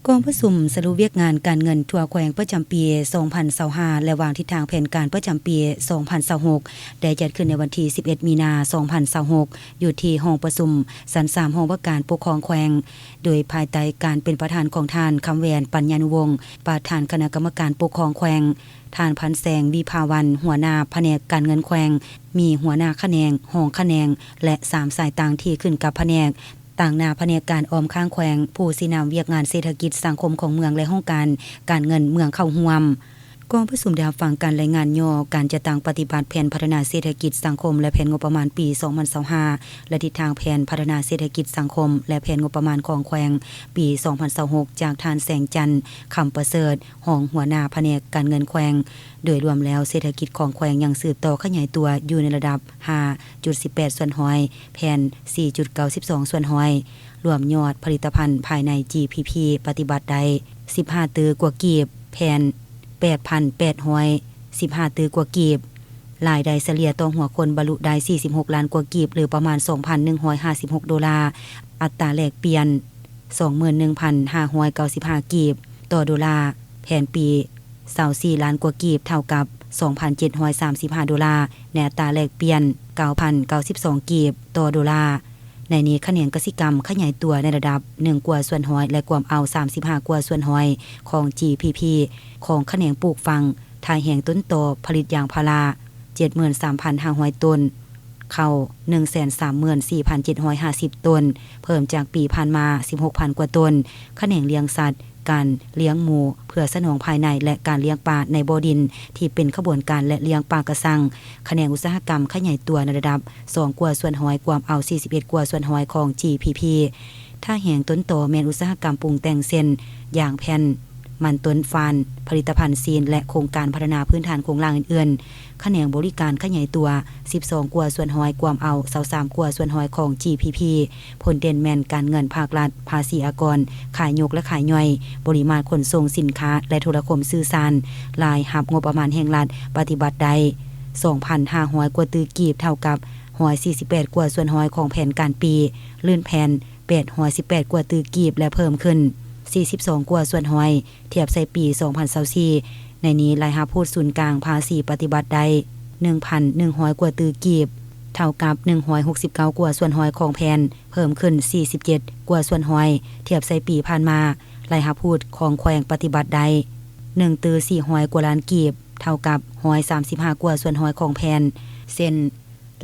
ກອງປະຊຸມສະຫຼຸບວຽກງານການເງິນທົ່ວແຂວງປະຈຳປີສອງພັນຊາວຫ້າ ແລະ ວາງທິດທາງແຜນການປະຈຳປີສອງພັນຊາວຫົກ ໄດ້ຈັດຂຶ້ນໃນວັນທີສິບເອັດ ມີນາ ສອງພັນຊາວຫົກ ຢູ່ທີ່ຫ້ອງປະຊຸມຊັ້ນສາມ ຫ້ອງວ່າການປົກຄອງແຂວງ ໂດຍພາຍໃຕ້ການເປັນປະທານຂອງທ່ານ ຄຳແຫວນ ປັນຍານຸວົງ ປະທານຄະນະກຳມະການປົກຄອງແຂວງ, ທ່ານ ພັນແສງ ວິພາວັນ ຫົວໜ້າພະແນກການເງິນແຂວງ, ມີຫົວໜ້າຂະແໜງ, ຮອງຂະແໜງ ແລະ ສາມສາຍຕາງທີ່ຂຶ້ນກັບພະແນກ, ຕາງໜ້າພະແນກການອອມຄ້າງແຂວງ, ຜູ້ຊີ້ນຳວຽກງານເສດຖະກິດສັງຄົມຂອງເມືອງ ແລະ ຫ້ອງການການເງິນເມືອງເຂົ້າຮ່ວມ. ກອງປະຊຸມໄດ້ຮັບຟັງການລາຍງານຫຍໍ້ການຈັດຕັ້ງປະຕິບັດແຜນພັດທະນາເສດຖະກິດສັງຄົມ ແລະ ແຜນງົບປະມານປີສອງພັນຊາວຫ້າ ແລະ ທິດທາງແຜນພັດທະນາເສດຖະກິດສັງຄົມ ແລະ ແຜນງົບປະມານຂອງແຂວງປີສອງພັນຊາວຫົກ ຈາກທ່ານ ແສງຈັນ ຄຳປະເສີດ ຮອງຫົວໜ້າພະແນກການເງິນແຂວງ. ໂດຍລວມແລ້ວ ເສດຖະກິດຂອງແຂວງຍັງສືບຕໍ່ຂະຫຍາຍຕົວຢູ່ໃນລະດັບຫ້າຈຸດສິບແປດສ່ວນຮ້ອຍ, ແຜ່ນສີ່ຈຸດເກົ້າສິບສອງສ່ວນຮ້ອຍ, ລວມຍອດຜະລິດຕະພັນພາຍໃນ ຈີພີພີ ປະຕິບັດໄດ້ສິບຫ້າຕື້ກວ່າກີບ, ແຜ່ນແປດພັນແປດຮ້ອຍສິບຫ້າຕື້ກວ່າກີບ, ລາຍໄດ້ສະເລ່ຍຕໍ່ຫົວຄົນບັນລຸໄດ້ສີ່ສິບຫົກລ້ານກວ່າກີບ ຫຼື ປະມານສອງພັນໜຶ່ງຮ້ອຍຫ້າສິບຫົກໂດລາ, ອັດຕາແລກປ່ຽນສອງໝື່ນໜຶ່ງພັນຫ້າຮ້ອຍເກົ້າສິບຫ້າກີບຕໍ່ໂດລາ, ແຜ່ນປີ ຊາວສີ່ລ້ານກວ່າກີບ ເທົ່າກັບສອງພັນເຈັດຮ້ອຍສາມສິບຫ້າໂດລາ, ໃນອັດຕາແລກປ່ຽນເກົ້າພັນເກົ້າສິບສອງກີບຕໍ່ໂດລາ. ໃນນີ້ຂະແໜງກະສິກຳຂະຫຍາຍຕົວໃນລະດັບໜຶ່ງກວ່າສ່ວນຮ້ອຍ ແລະ ກວມເອົາສາມສິບຫ້າກວ່າສ່ວນຮ້ອຍຂອງ ຈີພີພີ ຂອງຂະແໜງປູກຝັງ, ຖ່າຍແຮງຕົ້ນຕໍ, ຜະລິດຢາງພາລາເຈັດໝື່ນສາມພັນຫ້າຮ້ອຍຕົ້ນ, ເຂົ້າໜຶ່ງແສນສາມໝື່ນສີ່ພັນເຈັດຮ້ອຍຫ້າສິບຕົ້ນ, ເພີ່ມຈາກປີຜ່ານມາສິບຫົກພັນກວ່າຕົ້ນ. ຂະແໜງລ້ຽງສັດ, ການລ້ຽງໝູເພື່ອສະໜອງພາຍໃນ ແລະ ການລ້ຽງປາໃນບໍ່ດິນທີ່ເປັນຂະບວນການ ແລະ ລ້ຽງປາກະຊັງ, ຂະແໜງອຸດສາຫະກຳຂະຫຍາຍຕົວໃນລະດັບສອງກວ່າສ່ວນຮ້ອຍ ກວມເອົາສີ່ສິບເອັດກວ່າສ່ວນຮ້ອຍຂອງ ຈີພີພີ. ທ່າແຮງຕົ້ນຕໍແມ່ນອຸດສາຫະກຳປຸງແຕ່ງ ເຊັ່ນ ຢາງແຜ່ນ, ມັນຕົ້ນຟານ, ຜະລິດຕະພັນຊີ້ນ ແລະ ໂຄງການພັດທະນາພື້ນຖານໂຄງລ່າງອື່ນໆ. ຂະແໜງບໍລິການຂະຫຍາຍຕົວສິບສອງກວ່າສ່ວນຮ້ອຍ ກວມເອົາຊາວສາມກວ່າສ່ວນຮ້ອຍຂອງ ຈີພີພີ. ຜົນເດັ່ນແມ່ນການເງິນພາກລັດ, ພາສີອາກອນ, ຂາຍຍົກ ແລະ ຂາຍຍ່ອຍ, ບໍລິມານຂົນສົ່ງສິນຄ້າ ແລະ ໂທລະຄົມສື່ສານ. ລາຍຮັບງົບປະມານແຫ່ງລັດປະຕິບັດໄດ້ສອງພັນຫ້າຮ້ອຍກວ່າຕື້ກີບ, ເທົ່າກັບຮ້ອຍສີ່ສິບແປດກວ່າສ່ວນຮ້ອຍຂອງແຜນການປີ, ລື່ນແຜ່ນແປດຮ້ອຍສິບແປດກວ່າຕື້ກີບ ແລະ ເພີ່ມຂຶ້ນສີ່ສິບສອງກວ່າສ່ວນຮ້ອຍ ທຽບໃສ່ປີສອງພັນຊາວສີ່. ໃນນີ້ລາຍຮັບຮູດສູນກາງພາສີປະຕິບັດໄດ້ໜຶ່ງພັນໜຶ່ງຮ້ອຍກວ່າຕື້ກີບ, ເທົ່າກັບໜຶ່ງຮ້ອຍຫົກສິບເກົ້າກວ່າສ່ວນຮ້ອຍຂອງແຜນ, ເພີ່ມຂຶ້ນສີ່ສິບເຈັດກວ່າສ່ວນຮ້ອຍ ທຽບໃສ່ປີຜ່ານມາ. ລາຍຮັບຮູດຂອງແຂວງປະຕິບັດໄດ້ໜຶ່ງຕື້ສີ່ຮ້ອຍກວ່າລ້ານກີບ, ເທົ່າກັບຮ້ອຍສາມສິບຫ້າກວ່າສ່ວນຮ້ອຍຂອງແຜນ, ເຊັ່ນ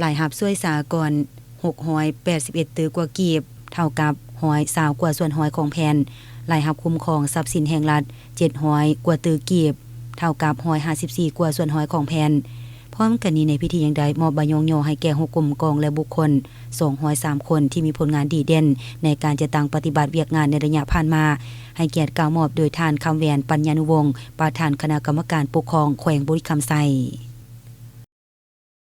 ລາຍຮັບຊ່ວຍສາອາກອນຫົກຮ້ອຍແປດສິບເອັດຕື້ກວ່າກີບ, ເທົ່າກັບຮ້ອຍຊາວກວ່າສ່ວນຮ້ອຍຂອງແຜນ, ລາຍຮັບຄຸ້ມຄອງຊັບສິນແຫ່ງລັດເຈັດຮ້ອຍກວ່າຕື້ກີບ, ເທົ່າກັບຮ້ອຍຫ້າສິບສີ່ກວ່າສ່ວນຮ້ອຍຂອງແຜນ. ພ້ອມກັນນີ້, ໃນພິທີຍັງໄດ້ມອບໃບຍ້ອງຍໍໃຫ້ແກ່ຫົວກົມກອງ ແລະ ບຸກຄົນສອງຮ້ອຍສາມຄົນທີ່ມີຜົນງານດີເດັ່ນໃນການຈັດຕັ້ງປະຕິບັດວຽກງານໃນໄລຍະຜ່ານມາ, ໃຫ້ກຽດກ່າວມອບໂດຍທ່ານ ຄຳແຫວນ ປັນຍານຸວົງ ປະທານຄະນະກຳມະການປົກຄອງແຂວງບໍລິຄຳໄຊ.